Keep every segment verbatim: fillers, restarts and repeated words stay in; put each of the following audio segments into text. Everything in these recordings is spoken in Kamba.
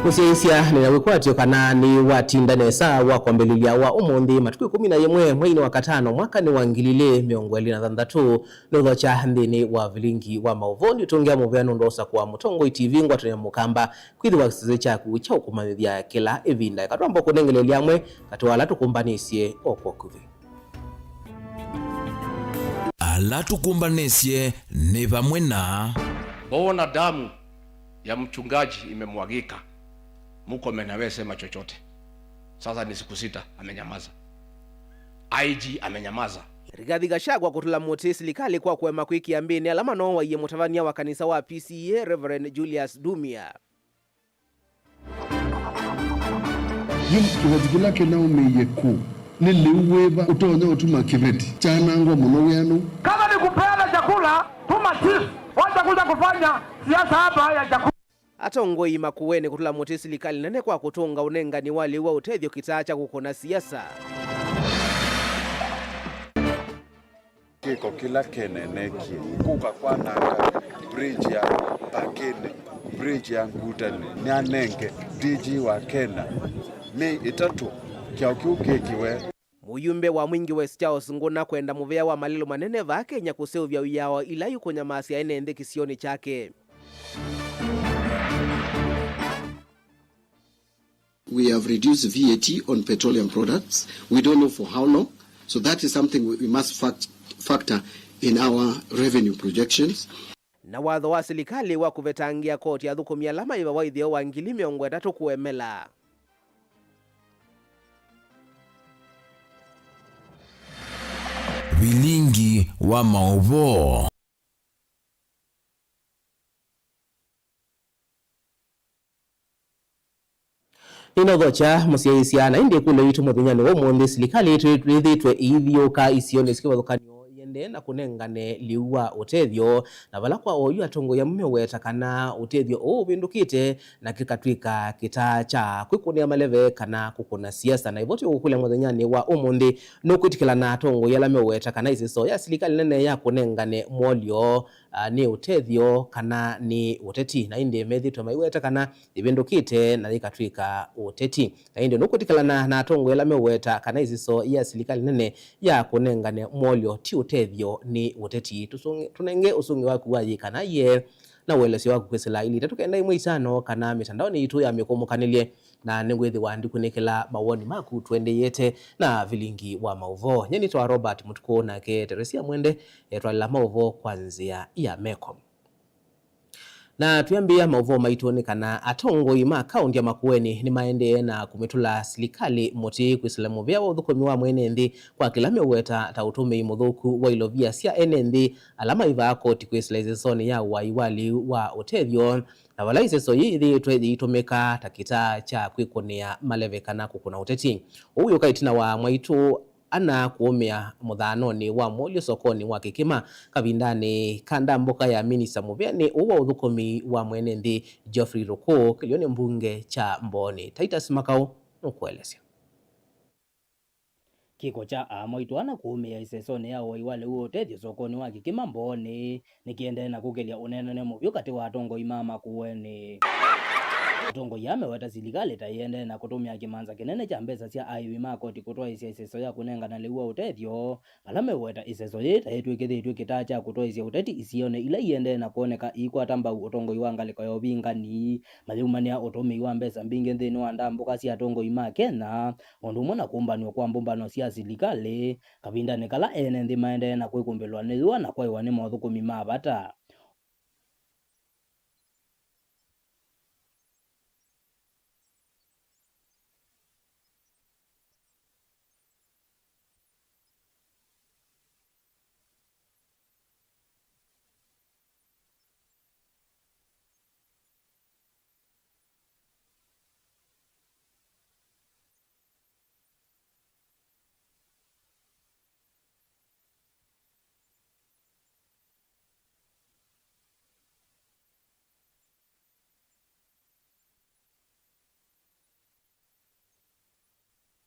Mũsyaĩĩsya nĩ na wĩkwatyo kana nĩ watinda nesa wa kwambĩlĩlya wa ũmũnthĩ, matukũ ĩkũmi na yĩmwe mweinĩ wa katano mwakanĩ wa ngili ilĩ mĩongo ĩlĩ na thanthatũ, nũthokya nthĩnĩ wa vilingi wa maũvoo. Ndiũtũngĩa mũvea nũndũ wa ũsakũa Mũtongoi T V ngwatanĩo ya Mũkamba kwĩthĩwa kĩsese kyaku kya ũkũmanyĩthya kĩla ĩvinda. Eka twamba kũnengeleelya amwe katĩ wa ala tũkũmbanĩsye o kwa ũkuvĩ. Ala tũkũmbanĩsye nĩ vamwe na. Mbona damu ya mchungaji imemwagika? Murkomen hawezi sema chochote. Sasa ni siku sita, amenyamaza. I G amenyamaza. Rigathi Gachagua kũtũla mũtĩ silikalĩ kwa kũema kwĩkĩa mbĩnĩ ala manooaie mũtavany'a wa kanisa wa P C E A, Reverend Julius Dumia. Yu kĩveti kĩla kĩnaumĩie kũu nĩ lĩu wĩva ũtonya ũtuma kĩveti kyanangwa mũno wĩanũ? Kama ni kupeana chakula, tuma chief, wacha kuja kufanya siasa hapa ya chakula. Atongoi Makueni kũtũla mũtĩ silikalĩ nene kwa kũtũnga ũnengani wa lĩu wa ũtethyo kĩtaa kya kũkũna siasa. Kĩko kĩla keneenekie kũka kwananga bridge ya Pakĩnĩ, bridge ya Ngutani, nĩanenge D G wa Kenya myei ĩtatũ kyaũ kĩu kĩkĩwe. Mũyumbe wa Mwingi West Charles Nguna kwenda mũvea wa malĩlo manene vaa Kenya kũseũvya ũyao ila ikũnyamasya ene nthĩ kĩsionĩ kyake. We have reduced V A T on petroleum products. We don't know for how long. So that is something we, we must fact, factor in our revenue projections. Na watho wa silikalĩ wa kũvetangĩa koti athũkũmi ala maĩvawa ĩtheo wa ngili mĩongo ĩtatũ kũemela. Vilingi wa maũvoo. Nĩnaũthokya mũsyaĩĩsya, na ĩndĩ ĩkũlyo yitũ mũthenyanĩ wa ũmũnthĩ, silikalĩ yitũ yĩthĩĩtwe ĩithiũũka isionĩ syĩ kĩvathũkany'o ĩendee na kũnengane lĩu wa ũtethyo, na vala kwa oyu atongoi amwe meũweta kana ũtethyo ũũ ũvĩndũkĩte na kĩkatw'ĩka kĩtaa kya kwĩkũnĩa maleve kana kũkũna siasa. Na ĩvo tũkũkũlya mũthenyanĩ wa ũmũnthĩ, nũkwĩtĩkĩla na atongoi ala meũweta kana ĩseso ya silikalĩ nene ya kũnengane mwolyo, a, nĩ ũtethyo kana nĩ ũteti, na ĩndĩ methĩĩtwe maiweta kana yĩvĩndũkĩte na yĩkatw'ĩka ũteti. Na ĩndĩ nũkwĩtĩkĩlana na atongoi ala meũweta kana ĩseso ya silikalĩ nene ya kũnengane mwolyo ti ũtethyo, nĩ ũteti? Tũsũngĩ-, tũnenge ũsũngĩo waku wa yĩ kana yĩe na ũelesyo waku kwĩsĩla ilĩ itatũ kenda ĩmwe itano kana mĩtandaonĩ yitũ ya mĩkũmũkanĩlye. Na nĩngwĩthĩwa ndikunĩkĩla mawoni maku tũendeeĩte na vilingi wa maũvoo. Nyie nĩtawa Robert Mũtukũ, nake Teresia Mwende etwalĩla maũvoo kwa nzĩa ya meko. Na twĩambĩĩa maũvoo maitũ nĩ kana atongoi ma kaũnti ya Makueni nĩmaendee na kũmĩtũla silikalĩ mũtĩ kwĩsĩla mũvea wa ũthũkũmi wa mwene nthĩ kwa kĩla meũweta ta ũtũmĩi mũthũku wa ilovia sya ene nthĩ ala maĩvaa koti kwĩsĩla ĩsesonĩ ya ũaĩi wa lĩu wa ũtethyo. Na vala ĩseso yĩĩ yĩthĩĩtwe yĩitũmĩka ta kĩtaa kya kwĩkũnĩa maleve kana kũkũna ũteti. Ũu wĩũka ĩtina wa mwaitũ ana kũũmĩa mũthaanonĩ wa mwolyo sokonĩ wa Kĩkĩma kavindanĩ ka ndambũka ya minista mũvĩanĩ ũũ wa ũthũkũmi wa mwene nthĩ Geoffrey Ruku kĩlĩonĩ mbunge kya Mbooni. Titus Makau nũkũelesya. Kĩko kya aamwaitũ ana kũũmĩa ĩsesonĩ ya ũaĩi wa lĩu wa ũtethyo sokonĩ wa Kĩkĩma Mbooni nĩkĩendee na kũkĩlya ũneenany'o mũvyũ katĩ wa atongoi ma Makueni. Atongoi aa meweta silikalĩ ta ĩendee na kũtũmĩa kĩmanza kĩnene kya mbesa sya aĩvi ma koti kũtwaĩĩsya ĩseso ya kũnengana lĩu wa ũtethyo, vala meweta ĩseso yĩĩ ta yĩtw'ĩkĩthĩtw'e kĩtaa kya kũtwaĩĩsya ũteti isionĩ ila iendee na kwoneka iikwata mbau ũtongoi wa ngalĩko ya ũvingani, mayĩumanĩa ũtũmĩi wa mbesa mbingĩ nthĩnĩ wa ndambũka sya atongoi ma Kenya, o ũndũ ũmwe na kũmbanw'a kwa mbũmbano sya silikalĩ, kavindanĩ kala ene nthĩ maendee na kwĩkũmbĩlwa nĩ yũa na kwaĩwa nĩ mothũkũmi ma vata.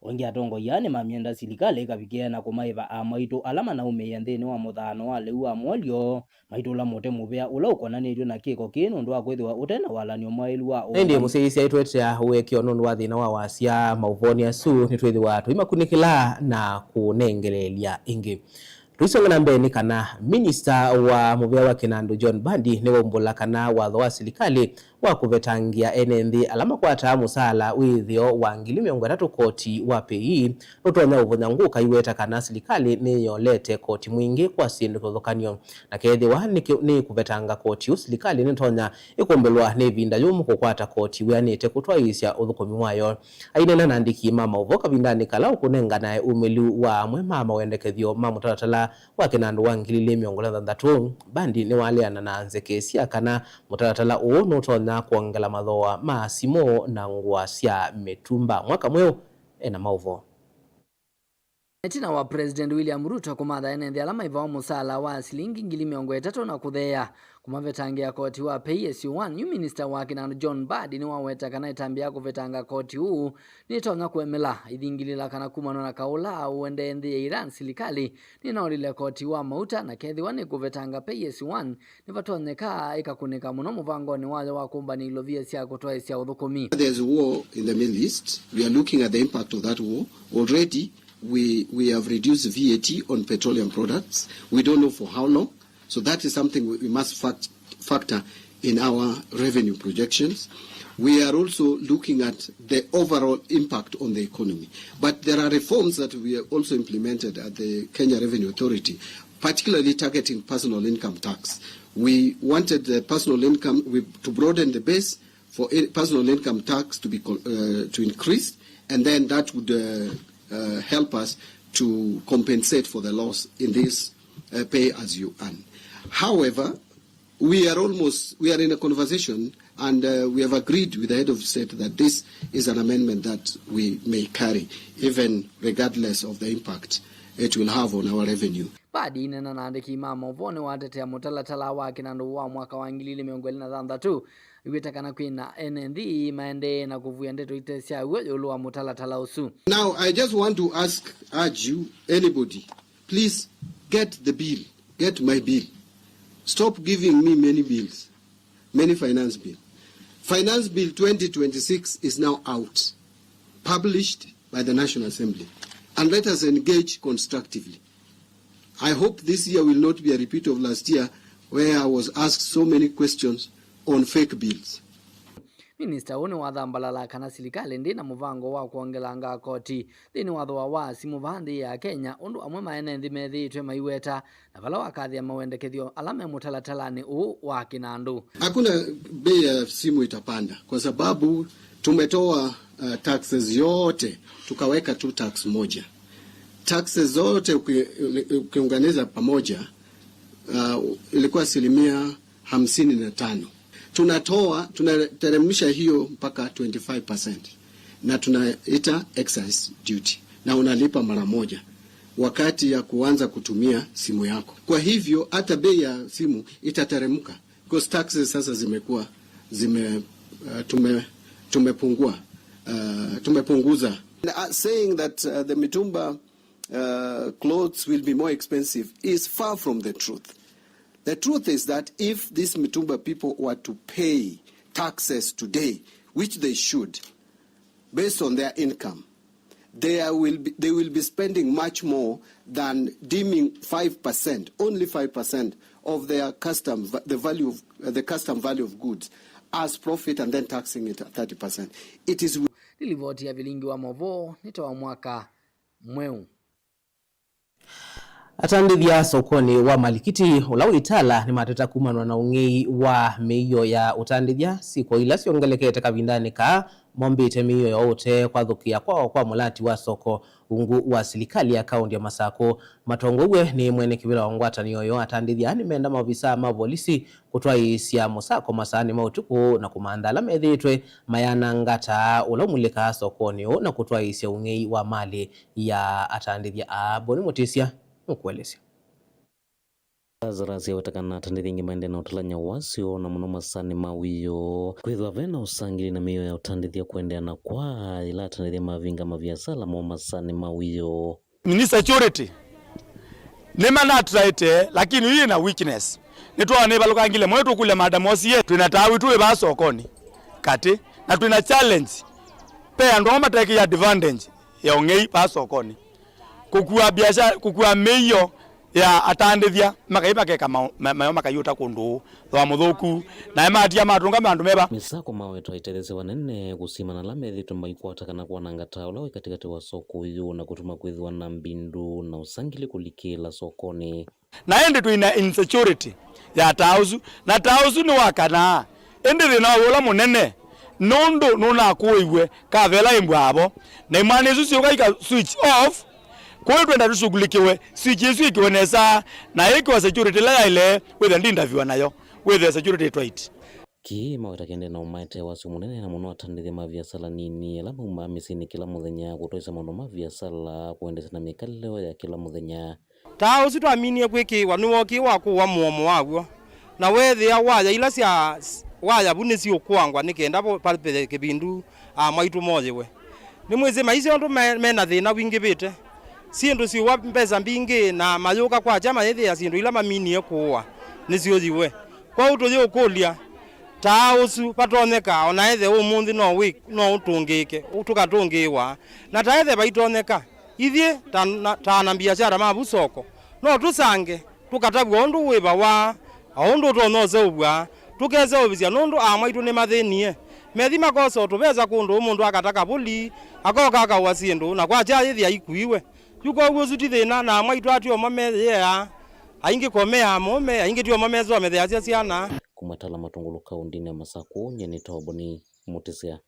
Aingĩ atongoi aa nĩmamyenda silikalĩ ĩkavikĩe na kũmaĩva aa maitũ ala manaumĩie nthĩnĩ wa mũthaano wa lĩu wa Mwolyo maitũla mũtĩ mũvea ũla ũkonanĩtw'e na kĩko kĩĩ nũndũ wa kwĩthĩwa ũte na walany'o mwaĩlu wa ũw'o. Ĩndĩ mũsyaĩĩsya, ĩtwetea ũekeo nũndũ wa thĩna wa wasya maũvoonĩ asu, nĩtwĩthĩwa tũimakunĩkĩla na kũnengeleelya ĩngĩ. Tũisonga na mbee nĩ kana minista wa mũvea wa kĩnandũ John Mbadi nĩwaumbũla kana watho wa silikalĩ wa kũvetangĩa ene nthĩ ala makwataa mũsaala wĩ ĩtheo wa ngili mĩongo ĩtatũ koti wa pay nũtonya ũvũnya ngũka iweta kana silikalĩ nĩyolete koti mwingĩ kwa syĩndũ kĩvathũkany'o. Na kethĩwa nĩ kĩ-, nĩ kũvetanga koti ũũ, silikalĩ nĩtonya ĩkũmbĩlwa nĩ ĩvinda yũmũ kũkwata koti wĩanĩte kũtwaĩĩsya ũthũkũmi wayo. Aineena na andĩki ma maũvoo kavindanĩ kala ũkũnenganae umĩlu wa amwe ma mawendekethyo ma mũtalatala wa kĩnandũ wa ngili ilĩ mĩongo ĩlĩ na thanthatũ, Mbadi nĩwaleana na nzeke sya kana mũtalatala ũũ nũtonya kwongela mathooa ma simũ na ngũa sya mĩtumba. Mwaka Mweũ ena maũvoo. Ĩtina wa President William Ruto kũmatha ene nthĩ ala maivawa mũsaala wa silingi ngili mĩongo ĩtatũ na kũtheea kũmavetangĩa koti wa P S U one, yu minista wa kĩnandũ John Mbadi nĩwaweta kana ĩtambya ya kũvetanga koti ũũ nĩtonya kũemela ithingilĩla kana kumana na kaũ ũla ũendee nthĩ ya Iran, silikalĩ nĩnaũlile koti wa mauta, na kethĩwa nĩkũvetanga P S U one, nĩvatonyeka ĩkakũnĩka mũno mũvangonĩ wayo wa kũmbanĩa ilovia sya kũtwaĩĩsya ũthũkũmi. There's war in the Middle East. We are looking at the impact of that war. Already, we, we have reduced V A T on petroleum products. We don't know for how long. So that is something we, we must fact, factor in our revenue projections. We are also looking at the overall impact on the economy. But there are reforms that we have also implemented at the Kenya Revenue Authority, particularly targeting personal income tax. We wanted the personal income, we, to broaden the base for i-, personal income tax to be co-, uh, to increase, and then that would, uh, uh, help us to compensate for the loss in this, uh, pay as you earn. However, we are almost, we are in a conversation, and, uh, we have agreed with the head of state that this is an amendment that we may carry, even regardless of the impact it will have on our revenue. Mbadi aineena na andĩki ma maũvoo nĩwatetea mũtalatala wa kĩnandũ wa mwaka wa ngili ilĩ mĩongo ĩlĩ na thanthatũ, aiweta kana kwĩna ene nthĩ maendee na kũvuĩa ndeto ite sya w'o ĩũlũ wa mũtalatala ũsu. Now, I just want to ask, urge you, anybody, please get the bill, get my bill. Stop giving me many bills, many finance bill. Finance Bill twenty twenty-six is now out, published by the National Assembly, and let us engage constructively. I hope this year will not be a repeat of last year, where I was asked so many questions on fake bills. Minista ũũ nĩwathambalala kana silikalĩ ndĩ na mũvango wa kwongelanga koti nthĩnĩ wa thooa wa simũ vaa nthĩ ya Kenya, ũndũ amwe ma ene nthĩ methĩĩtwe maiweta, na vala wakathĩa mawendekethyo ala me mũtalatalanĩ ũũ wa kĩnandũ. Hakuna bei ya simu itapanda kwa sababu tumetoa, uh, taxes yote, tukaweka tu tax moja. Taxes zote uki-, ukiunganisha pamoja, uh, ilikuwa asilimia hamsini na tano. Tunatoa, tunateremsha hiyo mpaka twenty-five percent. Na tunaita excise duty. Na unalipa mara moja wakati ya kuanza kutumia simu yako. Kwa hivyo, hata bei ya simu itateremka. Because taxes sasa zimekuwa, zime, uh, tume-, tumepungua, uh, tumepunguza. Uh, saying that, uh, the mitumba, uh, clothes will be more expensive is far from the truth. The truth is that if these mitumba people were to pay taxes today, which they should, based on their income, they are, will be, they will be spending much more than deeming five percent, only five percent of their custom, the value of, uh, the custom value of goods as profit and then taxing it at thirty percent. It is. Nĩ livoti ya Vilingi wa Maũvoo, nĩ ta wa mwaka mweũ. Atandĩthya sokonĩ wa Malikiti, ũla wĩ Tala, nĩmateta kumanwa na ũng'ei wa mĩio ya ũtandĩthya, syĩko ila syongelekete kavindanĩ kaa mombĩte mĩio ya ũtee kwathũkĩa kwao kwa mũlati wa soko ungu wa silikalĩ ya kaũntĩ ya Masakũ. Matongoew'e nĩ mwene kĩvĩla wa ngwatanĩo yoo, atandĩthya nĩmenda maovisaa ma volisi kũtwaĩĩsya mũsako masaanĩ ma ũtukũ na kũmantha ala methĩĩtwe mayananga taa ũla ũmulĩkaa sokonĩ ũũ na kũtwaĩĩsya ũng'ei wa malĩ ya atandĩthya aa. Boni Mũtĩsya nũkũelesya. Lazarus aweta kana atandĩthya aingĩ maendee na ũtalany'a wasyo, na mũno masaanĩ ma wĩoo. Kwĩthĩwa ve na ũsangĩli na mĩio ya ũtandĩthya kũendeea na kwa yĩla atandĩthya mavinga maviasala moo masaanĩ ma wĩoo. Nĩ security. Nĩmanatraĩte, lakini yu yĩna weakness. Nĩtwaa nĩvalũkangile mwe tũkũlya madam O C A, twĩna taa witũ wĩ vaa sokoni katĩ, na twĩna challenge. Ve andũ amwe matekĩie advantage ya ũng'ei vaa sokoni. Kũkua biashara, kũkua mĩio ya atandĩthya, makai makeka mao-, ma-, mayo makaiũta kũndũ ũũ, thooa mũthũku, nae matia matũnga andũ meva. Mĩsako mawetwa aitetheesya vanene kũsimana ala methĩĩtwe maikwata kana kwananga taa ũla wĩ katĩkatĩ wa soko ũyũ na kũtuma kwĩthĩwa na mbindu na ũsangĩli kũlikĩla sokonĩ. Na ĩndĩ twĩna insecurity ya taa ũsu, na taa ũsu nĩ wa kanaa. Ĩndĩ thĩna waw'o ũla mũnene nũndũ nũnakũĩw'e kavela ĩmbwaa vo, na imwana isu syũka ika switch off. Kwoou twenda tũshughulikiwe, switch ĩsu ĩkiwe nesa, na ĩkiwa security ĩla yaĩle wĩthĩa ndindaviwa nayo, wĩthĩa security ĩtwaiti. Kĩĩ maweta kĩendee na ũmaete wasyo mũnene na mũno atandĩthya ma viasala nini ala maumaa mĩsyĩnĩ kĩla mũthenya kũtwaĩsya maũndũ ma viasala kũendeesya na mĩkalĩle ya kĩla mũthenya. Taa ũsu twaminie kwĩkĩĩwa nĩwookie wa kũũa mũomo waw'o, na weethĩa waya ila sya waya vu nĩsiũkũangwa nĩ kenda vo-, vave kĩvindu aa mwaitũ moyĩwe. Nĩmwĩsĩ maisha ũndũ me, me na thĩna wingĩvĩte. Syĩndũ syĩũa mbesa mbingĩ, na mayũka kwakya mayĩthĩa syĩndũ ila maminie kũũa nĩsyũyiwe. Kwoou tũyĩũkũlya, taa ũsu vatonyeka o na ethe ũmũnthĩ no wĩ, no ũtũngĩĩke, tũkatũngĩĩwa, na ta ethe vaitonyeka, ithyĩ ta, na, ta ana mbiasyara ma vu soko, no tũsange, tũkatavw'a ũndũ wĩvawa, o ũndũ ũtonya ũseũvw'a, tũkeseũvĩsya nũndũ aa mwaitũ nĩmathĩnie. Methi makosa o tũvesa kũndũ mũndũ akata kavũli, akoka akaũa syĩndũ, na kwakya ayĩthĩa ikuiwe. Yu kwoou ũsu ti thĩna, na aa mwaitũ atĩ omo meyĩaa, aingĩ ko me amũũme, aingĩ ti omo mesometheasya syana. Kuma Tala Matungulu kaũndĩnĩ ya Masakũ, nyie nĩ Toboni Mũtĩsya.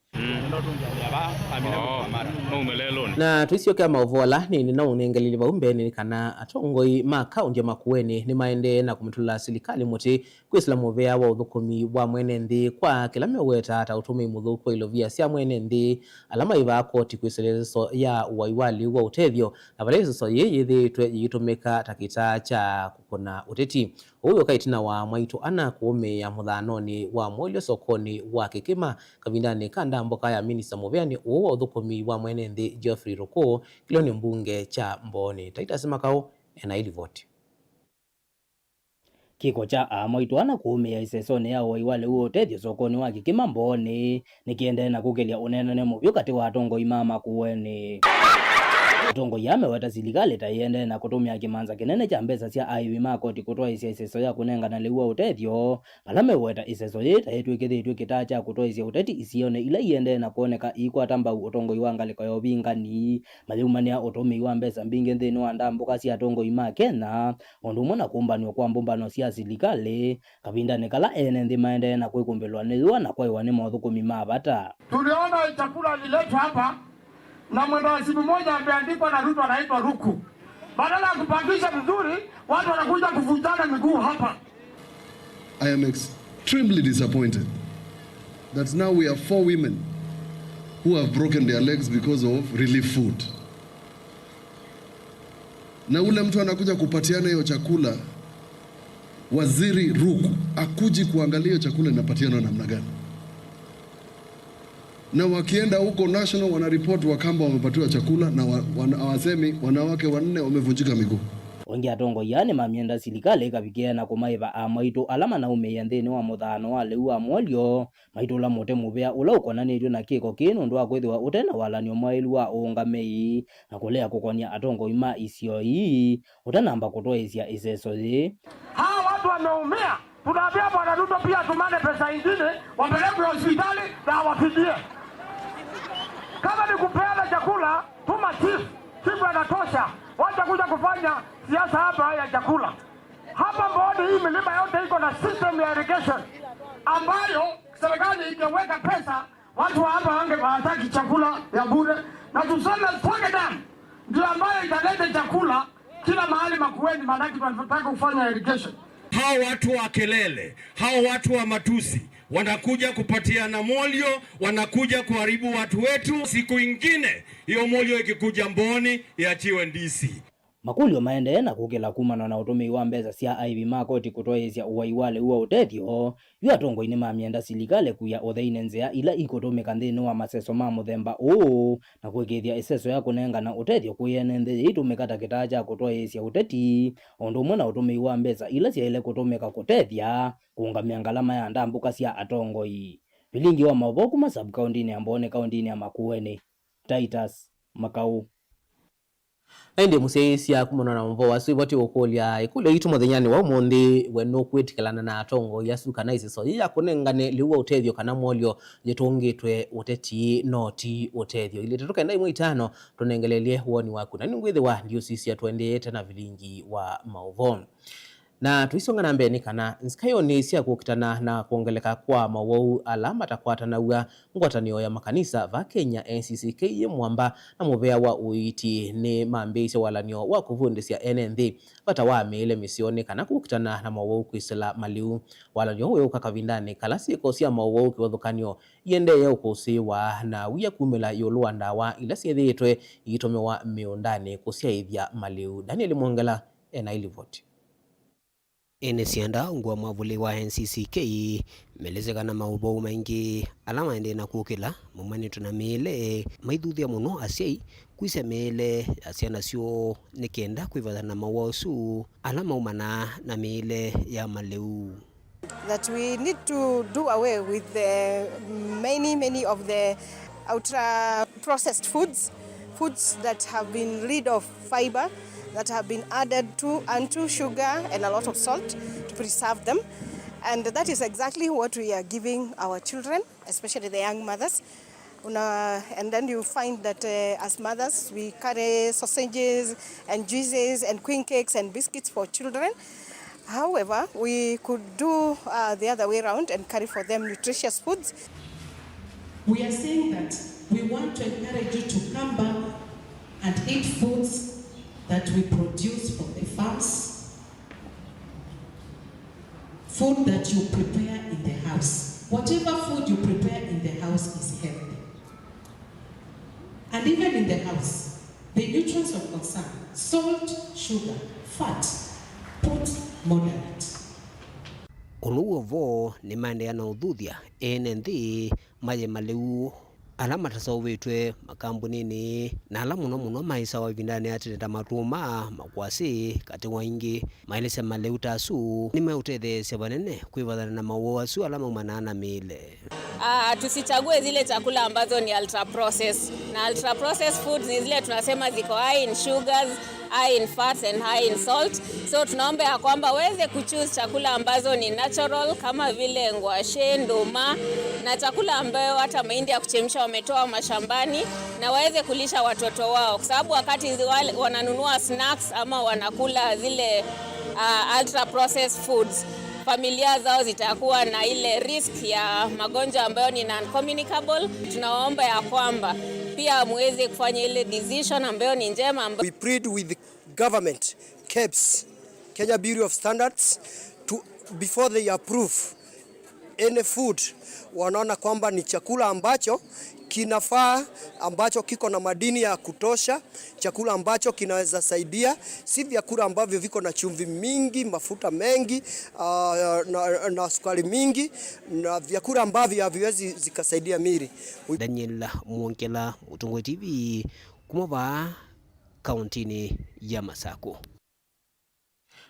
Na tũisyokea maũvoo ala nĩnĩ na ũnengelili vau mbeenĩ nĩ kana atongoi ma kaũndĩ ya Makueni nĩmaendee na kũmĩtũla silikalĩ mũtĩ kwĩsĩla mũvea wa ũthũkũmi wa mwene nthĩ kwa kĩla meũweta ta ũtũmĩi mũthũku wa ilovia sya mwene nthĩ ala maĩvaa koti kwĩsĩla ĩseso ya ũai wa lĩu wa ũtethyo, na vala ĩseso yĩĩ yĩthĩĩtwe yĩitũmĩka ta kĩtaa kya kũkũna ũteti. Ũu wĩũka ĩtina wa mwaitũ ana kũũmĩĩa mũthaanonĩ wa Mwolyo sokonĩ wa Kĩkĩma kavindanĩ ka ndambũka ya minista mũvĩanĩ ũũ wa ũthũkũmi wa mwene nthĩ Geoffrey Ruku kĩlonĩ mbunge kya Mbooni. Titus Makau ena ĩlivoti. Kĩko kya aa mwaitũ ana kũũmĩĩa ĩsesonĩ ya ũai wa lĩu wa ũtethyo sokonĩ wa Kĩkĩma Mbooni nĩkĩendee na kũkĩlya ũneenany'a mũvyũ katĩ wa atongoi ma Makueni. Atongoi aa meweta silikalĩ ta ĩendee na kũtũmĩa kĩmanza kĩnene kya mbesa sya aĩvi ma koti kũtwaĩsya ĩseso ya kũnengana lĩu wa ũtethyo, vala meweta ĩseso yĩĩ ta yĩtw'ĩkĩthĩtw'e kĩtaa kya kũtwaĩsya ũteti isionĩ ila iendee na kwoneka iikwata mbau ũtongoi wa ngalĩko ya ũvingani. Mayĩumanĩa ũtũmĩi wa mbesa mbingĩ nthĩnĩ wa ndambũka sya atongoi ma Kenya, o ũndũ ũmwe na kũmbanw'a kwa mbũmbano sya silikalĩ, kavindanĩ kala ene nthĩ maendee na kwĩkũmbĩlwa nĩ yũa na kwaĩwa nĩ mothũkũmi ma vata. Tuliona chakula ililetwa hapa na mwenda wazimu mmoja ameandikwa na Ruto anaitwa Ruku. Badala ya kupangisha vizuri, watu wanakuja kuvunjana miguu hapa. I am extremely disappointed that now we have four women who have broken their legs because of relief food. Na ule mtu anakuja kupatiana hiyo chakula, Waziri Ruku, akuji kuangalia hiyo chakula inapatianwa namna gani. Na wakienda huko national, wanaripoti Wakamba wamepatiwa chakula na wa-, wana-, hawasemi wanawake wanne wamevunjika miguu. Ũngĩ, atongoi aa nĩmamyenda silikalĩ ĩkavikĩĩa na kũmaĩva aa mwaitũ ala manaũmĩĩa nthĩnĩ wa mũthaano wa lĩu wa Mwolyo maitũla mũtĩ mũvea ũla ũkonanĩtw'e na kĩko kĩĩ nũndũ wa kwĩthĩwa ũte na walany'o mwaĩlu wa ũũngamĩi, na kũlea kũkony'a atongoi ma isio ii ũtanamba kũtwaĩsya ĩseso yĩĩ. Hawa watu wameumia, tunaambia Bwana Ruto pia atumane pesa ingine, wapelekwe hospitali na awafidie. Kama ni kupeana chakula, tuma chief, chief anatosha, wacha kuja kufanya siasa hapa ya chakula. Hapa Mbooni hii milima yote iko na system ya irrigation ambayo serikali ingeweka pesa, watu wa hapa wange hawataki chakula ya bure. Na tuseme Songe Dam ndio ambayo italeta chakula kila mahali Makueni, maanake tunataka kufanya irrigation. Hao watu wa kelele, hao watu wa matusi wanakuja kupatiana Mwolyo, wanakuja kuharibu watu wetu. Siku ingine hiyo Mwolyo ikikuja Mbooni, iachiwe D C. Makũlyo maendee na kũkĩla kumana na ũtũmĩi wa mbesa sya aĩvi ma koti kũtwaĩĩsya ũwai wa lĩu wa ũtethyo, yu atongoi nĩmamyenda silikalĩ kũya ũtheinĩ nzĩa ila ikũtũmĩka nthĩnĩ wa maseso ma mũthemba ũũ, na kũĩkĩĩthya ĩseso ya kũnengana ũtethyo kwĩ ene nthĩ yĩitũmĩka ta kĩtaa kya kũtwaĩĩsya ũteti, o ũndũ ũmwe na ũtũmĩi wa mbesa ila syaĩle kũtũmĩka kũtethya kũũngamya ngalama ya ndambũka sya atongoi. Vilingi wa maũvoo kuma sub-kaũntĩnĩ ya Mbooni kaũntĩnĩ ya Makueni, Titus Makau. Na ĩndĩ mũsyaĩĩsya kumana na ũvoo asu, ĩvoti ũkũlya ĩkũlyo yitũ mũthenyanĩ wa ũmũnthĩ, we nũkwĩtĩkĩlana na atongoi asu kana ĩseso yĩ ya kũnengane lĩu wa ũtethyo kana mwolyo yĩtũngĩtwe ũteti no ti ũtethyo? Ilĩ tatu kenda ĩmwe itano, tũnengelelye woni waku, na nĩngwĩthĩwa ndiũsisya tũendeete na vilingi wa maũvoo. Na tũisonga na mbee nĩ kana, nzikaĩonĩ sya kũkitana na kwongeleka kwa mawau ala matakwatanaw'a, ngwatanĩo ya makanisa va Kenya, N C C K, yĩ mwamba na mũvea wa ũiiti nĩmambĩĩisye walan'yo wa kũvundĩsya ene nthĩ vata wa mĩĩle mĩseo nĩ kana kũkitana na mawau kwĩsĩla malĩu. Walan'yo ũũ wĩũka kavindanĩ kala syĩko sya mawau kĩvathũkany'o iendee ũkũsĩĩwa na wia kumĩla ĩũlũ wa ndawa ila syĩthĩĩtwe iitũmĩwa mĩũndanĩ kũsyaĩthya malĩu. Daniel Mwongela ena ilivoti. Ene syanda ungu wa mwavuli wa N C C K melesye kana maũvoo maingĩ ala maendee na kũkĩla maumanĩtwe na mĩĩle maithuthya mũno asyai kwĩsya mĩĩle ya syana syoo nĩ kenda kwĩvathana na mawau asu ala maumanaa na mĩĩle ya malĩu. That we need to do away with the many, many of the ultra processed foods, foods that have been rid of fiber, that have been added to, and to sugar and a lot of salt to preserve them. And that is exactly what we are giving our children, especially the young mothers. Una, and then you find that, uh, as mothers, we carry sausages and juices and queen cakes and biscuits for children. However, we could do, uh, the other way around and carry for them nutritious foods. We are saying that we want to encourage you to come back and eat foods that we produce from the farms, food that you prepare in the house. Whatever food you prepare in the house is healthy. And even in the house, the nutrients of concern, salt, sugar, fat, put moderate. Ũnũw'o vo nĩmaendeea na ũthuthya ene nthĩ maye malĩu ala mataseũvĩtw'e makambunĩnĩ na ala mũno mũno maĩsawa ĩvindanĩ ya tene ta matũma, makwasĩ, katĩ wa ingĩ. Maelesya malĩu ta asu nĩmeũtetheesya vanene kwĩvathana na mawau asu ala maumanaa na mĩĩle. Ah, tusichague zile chakula ambazo ni ultra processed. Na ultra processed foods ni zile tunasema ziko high in sugars, high in fats and high in salt. So tunaomba ya kwamba waweze kuchoose chakula ambazo ni natural kama vile ngwashe, nduma na chakula ambayo hata mahindi ya kuchemsha wametoa mashambani, na waweze kulisha watoto wao, kwa sababu wakati zi-, wale wananunua snacks ama wanakula zile, ah, ultra processed foods, familia zao zitakuwa na ile risk ya magonjwa ambayo ni non-communicable. Tunawaomba ya kwamba pia muweze kufanya ile decision ambayo ni njema, amba- We plead with the government, kebs, Kenya Bureau of Standards, to, before they approve any food, wanaona kwamba ni chakula ambacho kinafaa, ambacho kiko na madini ya kutosha, chakula ambacho kinaweza saidia, si vyakula ambavyo viko na chumvi mingi, mafuta mengi, ah, na, na sukari mingi, na vyakula ambavyo haviwezi zikasaidia mili. Daniel Mwongela, Mũtongoi T V, kuma vaa kauntinĩ ya Masakũ.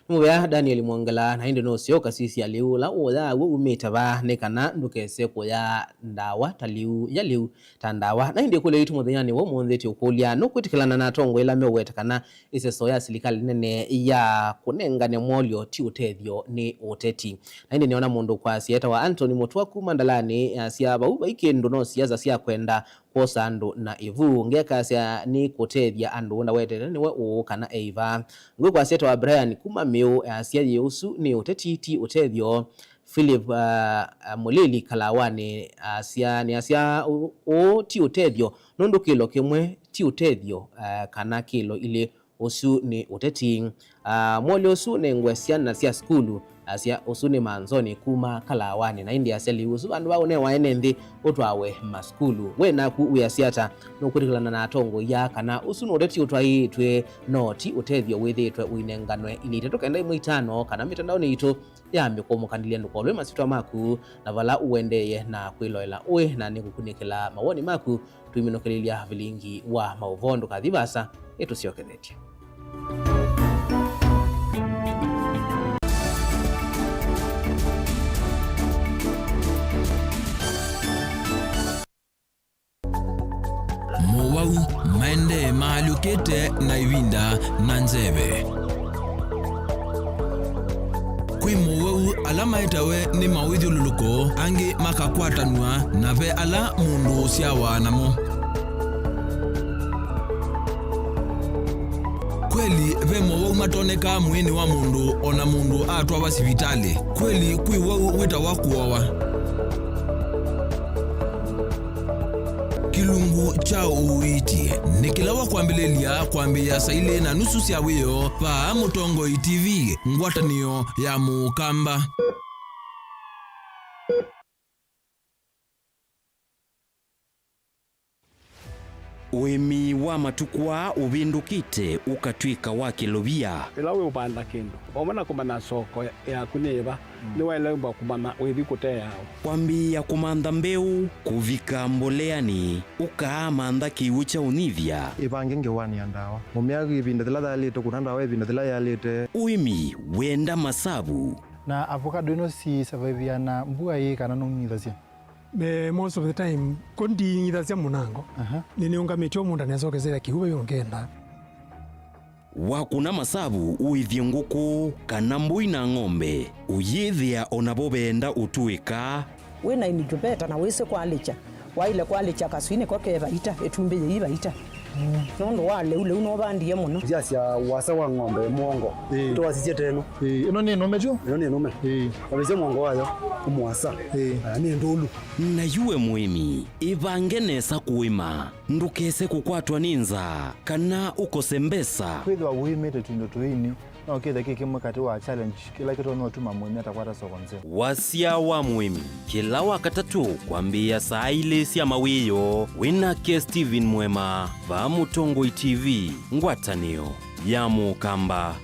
Nĩ mũvea Daniel Mwongela, na ĩndĩ nũseo ũkasisya lĩu ũla ũũyaa w'o umĩte va, nĩ kana ndũkese kũya ndawa ta lĩu, ya lĩu ta ndawa. Na ĩndĩ ĩkũlyo yitũ mũthenyanĩ wa ũmũnthĩ tĩ ũkũlya, nũkwĩtĩkĩlana na atongoi ala meũweta kana ĩseso ya silikalĩ nene ya kũnengane mwolyo ti ũtethyo nĩ ũteti? Na ĩndĩ nĩona mũndũ ũkwasya etawa Anthony Mũtwa kuma Ndalani, asya vau vai kĩndũ no siasa sya kwenda kwosa andũ na ĩvu. Ngekasya nĩ kũtethya andũ, ndawetete nĩwe ũũ kana eiva. Ngwĩkwasya etawa Brian kuma Mĩũ, asya yĩ ũsu nĩ ũteti, ti ũtethyo. Philip, ah, ah, Mũlili Kalawanĩ asya, nĩasya ũ-, ũũ ti ũtethyo, nũndũ kĩlo kĩmwe ti ũtethyo, ah, kana kĩlo ilĩ, ũsu nĩ ũteti. Ah, mwolyo ũsu nengwe syana sya sukulu, Asya, "Ũsu nĩ manzoni kuma kalawanĩ." Na ĩndĩ asya, "Lĩu ũsu vandũ va ũnewa ene nthĩ ũtwawe masukulu." We naku wĩasya ata? Nũkwĩtĩkĩlana na atongoi aa kana ũsu nĩ ũteti ũtwaĩĩtw'e, no ti ũtethyo wĩthĩĩtwe ũinenganwe? Inya itatũ kenda ĩmwe itano kana mĩtandaonĩ yitũ ya mĩkũmũkanĩlya. Ndũkolwe masyĩtwa maku na vala ũendeeye na kwĩloela ũĩ, na nĩngũkunĩkĩla mawoni maku tũiminũkĩlĩlya vilingi wa maũvoo. Ndũkathi vaasa, nĩtũsyokethetye. Mowau maendee maalyũkĩte na ĩvinda na nzeve. Kwĩ mowau ala maetawe nĩ mawĩthyũlũlũko, angĩ makakwatanw'a, na ve ala mũndũ ũsyawa namo. Kweli, ve mowau matonekaa mwĩĩnĩ wa mũndũ o na mũndũ atwawa sivitalĩ. Kweli, kwĩ wau wĩtawa kũawa. Kĩlungu kya ũiiti nĩ kĩla wa kwambĩlĩlya kwambĩĩa saa ilĩ na nusu sya wĩoo vaa Mũtongoi T V, ngwatanĩo ya Mũkamba. Ũĩmi wa matukũ aa ũvĩndũkĩte ũkatw'ĩka wa kĩlovia. Ĩla wĩ ũvanda kĩndũ, vamwe na kũmanya soko yaku nĩ ĩva, nĩwaĩle kũmanya ũithi kũteawa. Kwambĩĩa kũmantha mbeũ, kũvika mboleanĩ, ũkaamantha kĩw'ũ kya ũnyivya. Ĩvange ngewanĩ ya ndawa. Mũmĩa ĩvinda yĩla yaĩlĩte, kũna ndawa ĩvinda yĩla yaĩlĩte. Ũĩmi wenda masavu. Na avocado ĩno si survive na mbua ĩĩ kana nũng'ithasya? Eh, most of the time, ko nding'ithasya mũnango. Aha. Nĩnĩũngamĩtye o mũndũ anesokeseya kĩw'ũ ve ũngenda. Wakũna masavu ũĩthye ngũkũ kana mbũi na ng'ombe, ũyĩthĩa o navo veenda ũtũĩka. Wĩ na incubator na wĩsĩ kwalĩkya, waĩle kwalĩkya kaswinĩ ko ke vaita, ĩtumbĩ yĩi vaita. Nũndũ wa lĩu, lĩu nũvandie mũno. Yasya wasa wa ng'ombe mũongo. Ĩĩ. Twasisye teno. Ĩĩ, ĩno nĩ nũme tyo? Ĩno nĩ nũme. Ĩĩ. Wavĩsya mũongo wayo, ũmwasa. Ĩĩ. Aya nĩ ndũlu. Na yu we mũĩmi, ĩvange nesa kũĩma. Ndũkese kũkwatwa nĩ nzaa, kana ũkose mbesa. Kwĩthĩwa ũĩmĩte tũindo tũini, no kĩthe kĩ kĩmwe katĩ wa challenge kĩla kĩtonya ũtuma mũĩmi atakwata soko nzeo. Wasya wa mũĩmi, kĩla Wakatatũ kwambĩĩa saa ilĩ sya mawĩoo, wĩ nake Stephen Mwema, vaa Mũtongoi T V, ngwatanĩo ya Mũkamba.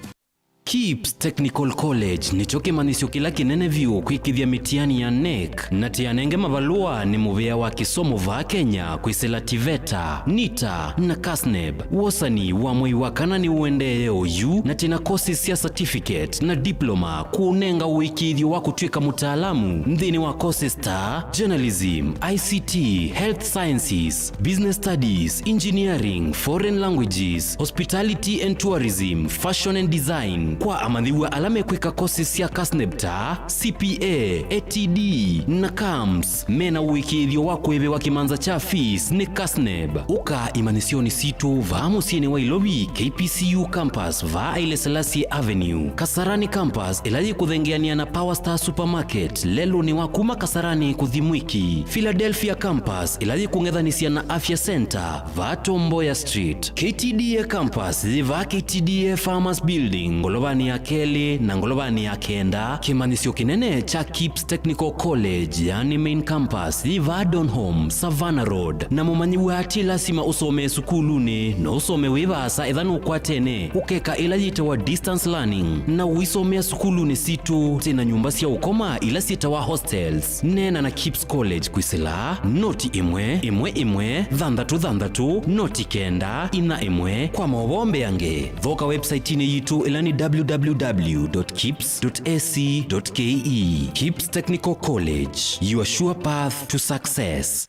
KIPS Technical College nĩkyo kĩmanyĩsyo kĩla kĩnene vyũ kwĩkĩthya mĩtiani ya NEC, na tĩanenge mavalũa nĩ mũvĩa wa kĩsomo vaa Kenya kwĩsĩla TVETA, NITA, na KASNEB. Wosani wa mwei wa kana nĩũendeeye oyu, na twĩ na courses sya certificate na diploma kũũnenga ũĩkĩĩthyo wa kũtw'ĩka mũtaalamu nthĩnĩ wa courses ta journalism, I C T, health sciences, business studies, engineering, foreign languages, hospitality and tourism, fashion and design. Kwa amanyĩw'a ala mekwĩka courses sya KASNEB ta C P A, A T D, na CAMS, mena ũĩkĩĩthyo wa kũĩvĩwa kĩmanza kya fees nĩ KASNEB. Ũka imanyĩsyonĩ sitũ vaa mũsyĩnĩ wa Ilovi, K P C U campus vaa Haile Selassie Avenue, Kasarani campus ĩla yĩkũthengeanĩa na Power Star Supermarket lelũnĩ wa kuma Kasarani kũthi Mwiki, Philadelphia campus ĩla yĩkũng'ethanĩsya na Afya Center vaa Tom Mboya Street, K T D A campus yĩ vaa K T D A Farmers Building ngolovanĩ ya kelĩ na ngolovanĩ ya kenda. Kĩmanyĩsyo kĩnene kya KIPS Technical College, yani main campus, yĩ vaa Donholm, Savannah Road. Na mũmanyĩw'a ti lasima ũsomee sukulunĩ, no ũsome wĩ vaasa etha nũkwatene ũkeka ĩla yĩtawa distance learning na ũisomea sukulunĩ sitũ. Twĩ na nyũmba sya ũkoma ila syĩtawa hostels. Neena na KIPS College kwĩsĩla noti ĩmwe ĩmwe ĩmwe thanthatũ thanthatũ noti kenda inya ĩmwe. Kwa maũvoo mbeange, thoka website-inĩ yitũ ĩla nĩ W W W dot kips dot A C dot K E. KIPS Technical College, your sure path to success.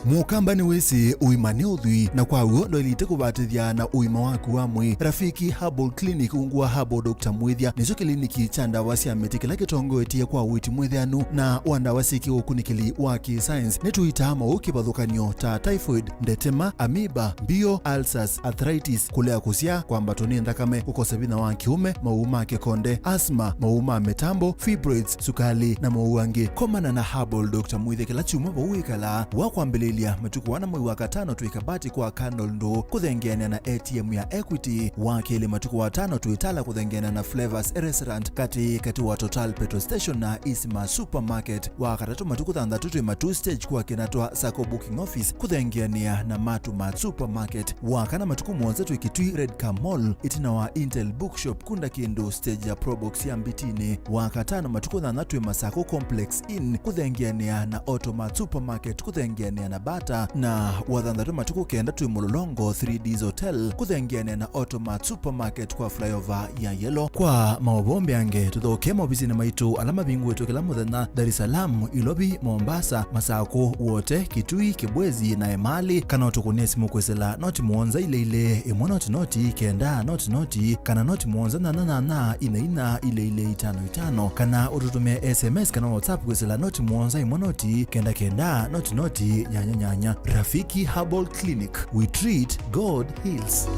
Mũkamba nĩwĩsĩ ũima nĩ ũthwii, na kwa w'o ndwaĩlĩte kũvatĩthya na ũima waku wa mwĩĩ. Rafiki Herbal Clinic ungu wa Herbal Doctor Mwĩthya nĩkyo kĩliniki kya ndawa sya mĩtĩ kĩla kĩtongoetye kwa ũiiti mwĩtheanu na wa ndawa syĩ kĩũkunĩkĩli wa kĩ-science. Nĩtũitaa maũũ kĩvathũkany'o ta typhoid, ndetema, amoeba, mbio, ulcers, arthritis, kũlea kũsyaa, kwambatwa nĩ nthakame, kũkosa vinya wa kĩũme, maũũ ma kĩkonde, asthma, maũũ ma mĩtambo, fibroids, sukali, na maũũ angĩ. Komana na Herbal Doctor Mwĩthya kĩla kyumwa vau wĩkalaa. Wa kwambĩlĩlya Lya matukũ ana mwei wa katano twĩ Kabati kwa Colonel Ndũ kũthengeanĩa na A T M ya Equity. Wa kelĩ matukũ atano twĩ Tala kũthengeanĩa na Flavors Restaurant katĩ katĩ wa Total Petrol Station na Isma Supermarket. Wa katatũ matukũ thanthatũ twĩ Matuu Stage kwa Kinatwa Sacco Booking Office kũthengeanĩa na Matu Mart Supermarket. Wa kana matukũ mũonza twĩ Kitui Red Car Mall ĩtina wa Intel Bookshop kunda kĩndũ stage ya Probox ya Mbitinĩ. Wa katano matukũ thanthatũ twĩ Masako Complex Inn kũthengeanĩa na Automat Supermarket kũthengeanĩa na Bata, na wa thanthatũ matukũ kenda twĩ Mũlolongo three Ds Hotel kũthengeanĩa na Automat Supermarket kwa flyover ya Yellow. Kwa maũvoo mbeange, tũthokee maovisinĩ maitũ ala mavingũĩtwe kĩla mũthenya Dar es Salaam, Ilovi, Mombasa, Masako, Wote, Kitui, Kibwezi na Emali, kana ũtũkũnĩe simũ kwĩsĩla noti mũonza ilĩ ilĩ, ĩmwe noti noti, kenda noti noti, kana noti mũonza nyanya nyanya, ina ina, ilĩ ilĩ, itano itano, kana ũtũtũmĩe S M S kana WhatsApp kwĩsĩla noti mũonza ĩmwe noti, kenda kenda, noti noti, nyanya nyanya. Rafiki Herbal Clinic, we treat, God heals.